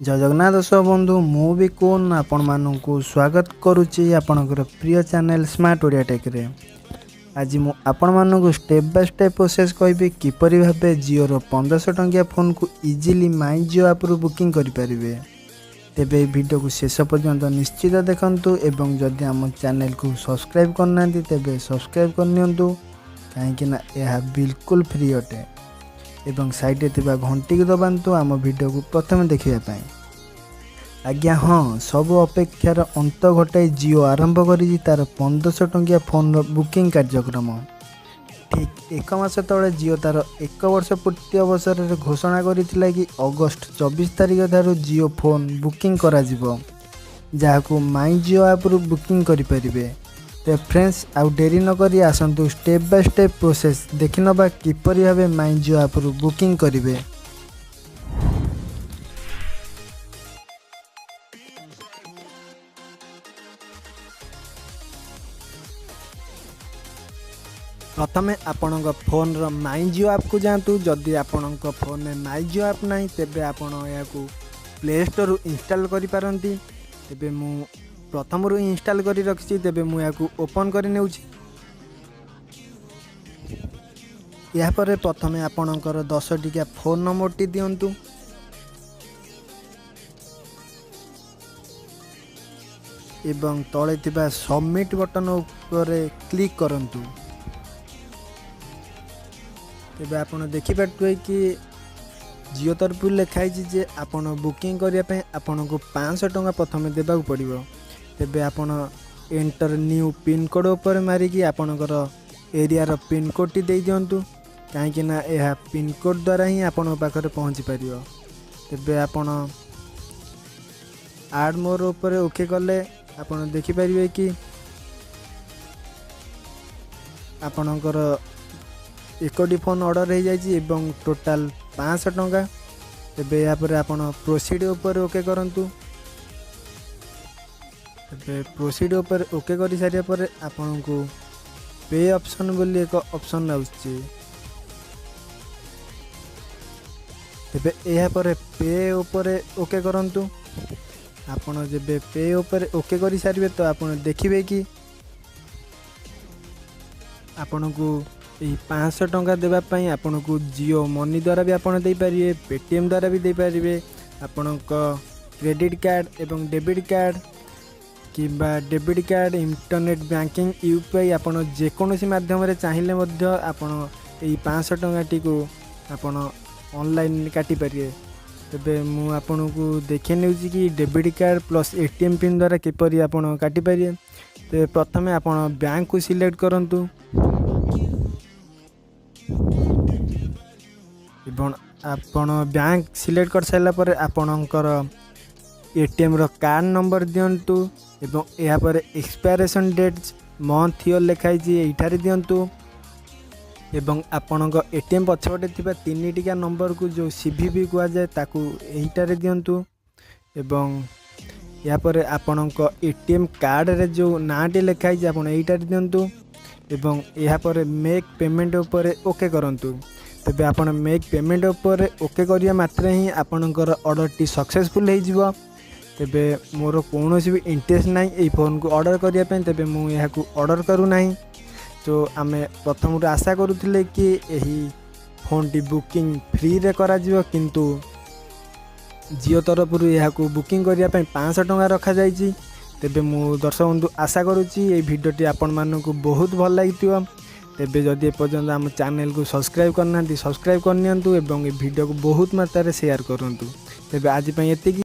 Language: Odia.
ଜୟ ଜଗନ୍ନାଥ ଦର୍ଶକ ବନ୍ଧୁ, ମୁଁ ବି କୁନ୍ ଆପଣମାନଙ୍କୁ ସ୍ୱାଗତ କରୁଛି ଆପଣଙ୍କର ପ୍ରିୟ ଚ୍ୟାନେଲ୍ ସ୍ମାର୍ଟ ଓଡ଼ିଆ ଟେକ୍ରେ। ଆଜି ମୁଁ ଆପଣମାନଙ୍କୁ ଷ୍ଟେପ୍ ବାଇ ଷ୍ଟେପ୍ ପ୍ରୋସେସ୍ କହିବି, କିପରି ଭାବେ ଜିଓର 1500 ଟଙ୍କିଆ ଫୋନ୍କୁ ଇଜିଲି ମାଇ ଜିଓ ଆପ୍ରୁ ବୁକିଂ କରିପାରିବେ। ତେବେ ଏହି ଭିଡ଼ିଓକୁ ଶେଷ ପର୍ଯ୍ୟନ୍ତ ନିଶ୍ଚିତ ଦେଖନ୍ତୁ ଏବଂ ଯଦି ଆମ ଚ୍ୟାନେଲକୁ ସବସ୍କ୍ରାଇବ୍ କରିନାହାନ୍ତି, ତେବେ ସବସ୍କ୍ରାଇବ୍ କରିନିଅନ୍ତୁ, କାହିଁକିନା ଏହା ବିଲକୁଲ ଫ୍ରି ଅଟେ ଏବଂ ସାଇଡ଼୍ରେ ଥିବା ଘଣ୍ଟିକୁ ଦବାନ୍ତୁ ଆମ ଭିଡ଼ିଓକୁ ପ୍ରଥମେ ଦେଖିବା ପାଇଁ। ଆଜ୍ଞା ହଁ, ସବୁ ଅପେକ୍ଷାର ଅନ୍ତ ଘଟାଇ ଜିଓ ଆରମ୍ଭ କରିଛି ତା'ର 1500 ଟଙ୍କିଆ ଫୋନ୍ର ବୁକିଂ କାର୍ଯ୍ୟକ୍ରମ। ଠିକ୍ ଏକ ମାସ ତଳେ ଜିଓ ତା'ର ଏକ ବର୍ଷ ପୂର୍ତ୍ତି ଅବସରରେ ଘୋଷଣା କରିଥିଲା କି ଅଗଷ୍ଟ 24 ତାରିଖ ଠାରୁ ଜିଓ ଫୋନ୍ ବୁକିଂ କରାଯିବ, ଯାହାକୁ ମାଇ ଜିଓ ଆପ୍ରୁ ବୁକିଂ କରିପାରିବେ। ତ ଫ୍ରେଣ୍ଡସ୍, ଆଉ ଡେରି ନକରି ଆସନ୍ତୁ ଷ୍ଟେପ୍ ବାଇ ଷ୍ଟେପ୍ ପ୍ରୋସେସ୍ ଦେଖିନେବା, କିପରି ଭାବେ ମାଇ ଜିଓ ଆପ୍ରୁ ବୁକିଂ କରିବେ। ପ୍ରଥମେ ଆପଣଙ୍କ ଫୋନ୍ର ମାଇ ଜିଓ ଆପ୍କୁ ଯାଆନ୍ତୁ। ଯଦି ଆପଣଙ୍କ ଫୋନ୍ରେ ମାଇ ଜିଓ ଆପ୍ ନାହିଁ, ତେବେ ଆପଣ ଏହାକୁ ପ୍ଲେ ଷ୍ଟୋରରୁ ଇନଷ୍ଟଲ୍ କରିପାରନ୍ତି। ତେବେ ମୁଁ ପ୍ରଥମରୁ ଇନଷ୍ଟଲ୍ କରି ରଖିଛି, ତେବେ ମୁଁ ଏହାକୁ ଓପନ୍ କରି ନେଉଛି। ଏହାପରେ ପ୍ରଥମେ ଆପଣଙ୍କର 10 ଟିକିଆ ଫୋନ୍ ନମ୍ବରଟି ଦିଅନ୍ତୁ ଏବଂ ତଳେ ଥିବା ସବମିଟ୍ ବଟନ୍ ଉପରେ କ୍ଲିକ୍ କରନ୍ତୁ। ତେବେ ଆପଣ ଦେଖିପାରୁଥିବେ କି ଜିଓ ତରଫରୁ ଲେଖା ହେଇଛି ଯେ ଆପଣ ବୁକିଂ କରିବା ପାଇଁ ଆପଣଙ୍କୁ 500 ଟଙ୍କା ପ୍ରଥମେ ଦେବାକୁ ପଡ଼ିବ। ତେବେ ଆପଣ ଏଣ୍ଟର ନ୍ୟୁ ପିନ୍କୋଡ଼୍ ଉପରେ ମାରିକି ଆପଣଙ୍କର ଏରିଆର ପିନ୍କୋଡ଼୍ଟି ଦେଇଦିଅନ୍ତୁ, କାହିଁକିନା ଏହା ପିନ୍କୋଡ଼୍ ଦ୍ୱାରା ହିଁ ଆପଣଙ୍କ ପାଖରେ ପହଞ୍ଚି ପାରିବ। ତେବେ ଆପଣ ଆଡ଼୍ ମୋର୍ ଉପରେ ଓକେ କଲେ ଆପଣ ଦେଖିପାରିବେ କି ଆପଣଙ୍କର ଏକଟି ଫୋନ୍ ଅର୍ଡ଼ର ହେଇଯାଇଛି ଏବଂ ଟୋଟାଲ୍ 500 ଟଙ୍କା। ତେବେ ଏହାପରେ ଆପଣ ପ୍ରୋସିଡ଼୍ ଉପରେ ଓକେ କରନ୍ତୁ। ତେବେ ପ୍ରୋସିଡ଼୍ ଉପରେ ଓକେ କରିସାରିବା ପରେ ଆପଣଙ୍କୁ ପେ ଅପସନ୍ ବୋଲି ଏକ ଅପସନ୍ ଆସୁଛି। ତେବେ ଏହାପରେ ପେ ଉପରେ ଓକେ କରନ୍ତୁ। ଆପଣ ଯେବେ ପେ ଉପରେ ଓକେ କରିସାରିବେ, ତ ଆପଣ ଦେଖିବେ କି ଆପଣଙ୍କୁ ଏହି 500 ଟଙ୍କା ଦେବା ପାଇଁ ଆପଣଙ୍କୁ ଜିଓ ମନି ଦ୍ୱାରା ବି ଆପଣ ଦେଇପାରିବେ, ପେଟିଏମ୍ ଦ୍ୱାରା ବି ଦେଇପାରିବେ, ଆପଣଙ୍କ କ୍ରେଡ଼ିଟ୍ କାର୍ଡ଼ ଏବଂ ଡେବିଟ୍ କାର୍ଡ଼ କିମ୍ବା debit card, internet banking, UPI, ଆପଣ ଯେକୌଣସି ମାଧ୍ୟମରେ ଚାହିଁଲେ ମଧ୍ୟ ଆପଣ ଏହି 500 ଟଙ୍କାଟିକୁ ଆପଣ ଅନଲାଇନ୍ କାଟିପାରିବେ। ତେବେ ମୁଁ ଆପଣଙ୍କୁ ଦେଖାଇ ନେଉଛି କି debit card plus ATM pin ଦ୍ୱାରା କିପରି ଆପଣ କାଟିପାରିବେ। ତେବେ ପ୍ରଥମେ ଆପଣ ବ୍ୟାଙ୍କକୁ ସିଲେକ୍ଟ କରନ୍ତୁ ଏବଂ ଆପଣ ବ୍ୟାଙ୍କ ସିଲେକ୍ଟ କରିସାରିଲା ପରେ ଆପଣଙ୍କର ଏଟିଏମ୍ର କାର୍ଡ଼ ନମ୍ବର ଦିଅନ୍ତୁ ଏବଂ ଏହାପରେ ଏକ୍ସପାୟାରେସନ୍ ଡେଟ୍, ମନ୍ଥ, ଇୟର୍ ଲେଖା ହେଇଛି, ଏଇଠାରେ ଦିଅନ୍ତୁ ଏବଂ ଆପଣଙ୍କ ଏଟିଏମ୍ ପଛପଟେ ଥିବା ତିନି ଟିକିଆ ନମ୍ବରକୁ, ଯେଉଁ ସିଭିଭି କୁହାଯାଏ, ତାକୁ ଏଇଟାରେ ଦିଅନ୍ତୁ ଏବଂ ଏହାପରେ ଆପଣଙ୍କ ଏଟିଏମ୍ କାର୍ଡ଼ରେ ଯେଉଁ ନାଁଟି ଲେଖା ହେଇଛି, ଆପଣ ଏଇଟାରେ ଦିଅନ୍ତୁ ଏବଂ ଏହାପରେ ମେକ୍ ପେମେଣ୍ଟ ଉପରେ ଓକେ କରନ୍ତୁ। ତେବେ ଆପଣ ମେକ୍ ପେମେଣ୍ଟ ଉପରେ ଓକେ କରିବା ମାତ୍ରେ ହିଁ ଆପଣଙ୍କର ଅର୍ଡ଼ରଟି ସକ୍ସେସଫୁଲ୍ ହେଇଯିବ। ତେବେ ମୋର କୌଣସି ବି ଇଣ୍ଟରେଷ୍ଟ ନାହିଁ ଏଇ ଫୋନ୍କୁ ଅର୍ଡ଼ର କରିବା ପାଇଁ, ତେବେ ମୁଁ ଏହାକୁ ଅର୍ଡ଼ର କରୁନାହିଁ। ତ ଆମେ ପ୍ରଥମରୁ ଆଶା କରୁଥିଲେ କି ଏହି ଫୋନ୍ଟି ବୁକିଂ ଫ୍ରିରେ କରାଯିବ, କିନ୍ତୁ ଜିଓ ତରଫରୁ ଏହାକୁ ବୁକିଂ କରିବା ପାଇଁ 500 ଟଙ୍କା ରଖାଯାଇଛି। ତେବେ ମୁଁ ଦର୍ଶକ ବନ୍ଧୁ ଆଶା କରୁଛି ଏଇ ଭିଡ଼ିଓଟି ଆପଣମାନଙ୍କୁ ବହୁତ ଭଲ ଲାଗିଥିବ। ତେବେ ଯଦି ଏପର୍ଯ୍ୟନ୍ତ ଆମ ଚ୍ୟାନେଲକୁ ସବସ୍କ୍ରାଇବ୍ କରିନାହାନ୍ତି, ସବସ୍କ୍ରାଇବ୍ କରିନିଅନ୍ତୁ ଏବଂ ଏ ଭିଡ଼ିଓକୁ ବହୁତ ମାତ୍ରାରେ ସେୟାର କରନ୍ତୁ। ତେବେ ଆଜି ପାଇଁ ଏତିକି।